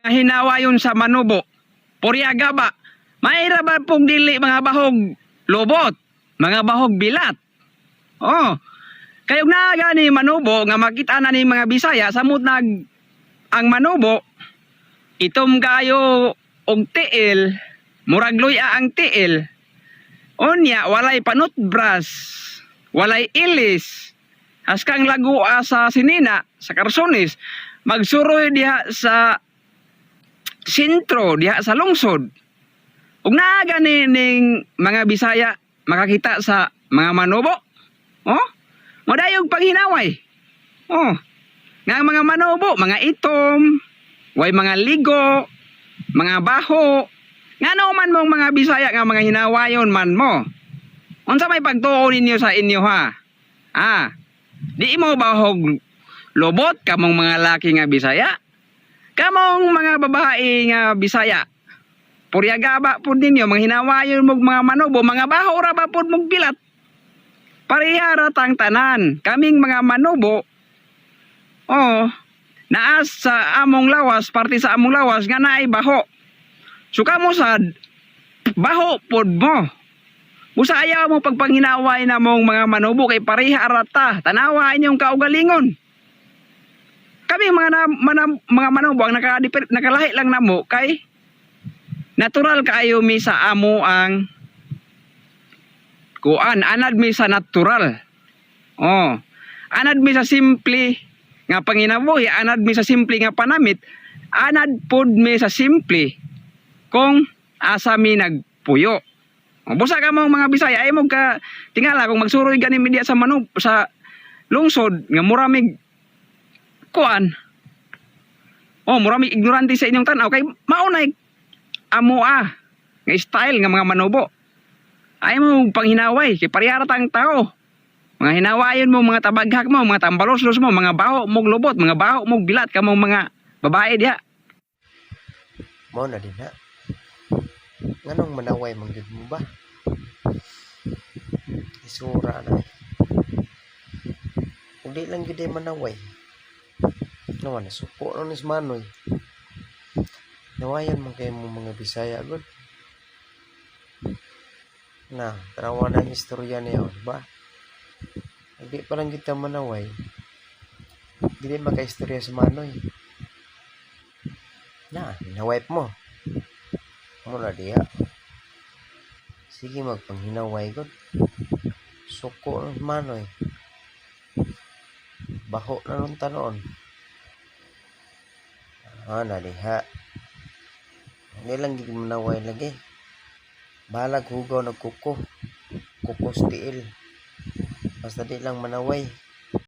Hinawayon sa Manobo. Purya gaba. Maira ba pong dili mga bahog lobot, mga bahog bilat? Oh. Kayog naa gani Manobo nga makita na ni mga Bisaya, samot nag ang Manobo itom kayo og tiil, murag luya ang tiil. Unya walay panutbras, walay ilis. Haskang lagua sa sinina, sa karsonis, magsuroy diha sa sentro, diha sa lungsod. Ug naa gani ning mga Bisaya makakita sa mga Manobo. Oh? Modayog panghinaway. Oh. Nga ang mga Manobo, mga itom, way mga ligo, mga baho. Ngano man mong mga Bisaya nga mga hinawayon man mo? Unsa may pagtuo ninyo sa inyo, ha? Ah, di mo bahog lobot kamong mga laki nga Bisaya? Kamong mga babae nga Bisaya? Puryagaba pud ninyo, mga hinawayon mog mga Manobo, mga baho ra ba pud mog bilat? Pareha ra tang tanan. Kaming mga Manobo, oh, naas sa among lawas, parte sa among lawas nga naay baho. So kamo sad, baho pod mo. Busa ayaw mo pagpanghinaway na mong mga Manobo kay pareha ra ta. Tanawa inyong kaugalingon. Kami mga na, mga Manobo ang nakalahi lang namo kay natural kaayo mi sa amo ang kuan, anad mi sa natural. Oh. Anad mi sa simple nga panginabuhi, anad mi sa simple nga panamit, anad pod mi sa simple kung asa mi nagpuyo. O, busa ka mong mga Bisaya ay mo ka tingala kung magsuroy gani mi diya sa manub sa lungsod nga muramig kuan. Oh, muramig ignorante sa inyong tan-aw kay maunay amo nga style nga mga Manobo. Ay mo panghinaway kay parehara tang tao. Mga hinawayon mo, mga tabaghak mo, mga tambaloslos mo, mga baho mog lobot, mga baho mog bilat kamong mga babae diha. Mao na din ha. Nganong manaway man gyud mo ba? Isura na eh. Kung di lang gyud ay manaway. Nawa nasuko na ni si Manoy. Nawayan man kayo mo mga Bisaya gud. Na, tanawa na ang istorya niya, di ba? Hindi pa lang kita manaway. Dili makaistorya si Manoy. Na, hinaway mo. Mo na diha. Sige, magpanghinaway gud. Suko na si Manoy. Baho na nung tanon. Ah, na diha. Hindi lang gid manaway lagi. Balag hugaw nagkuko. Kukos tiil. Basta di lang manaway.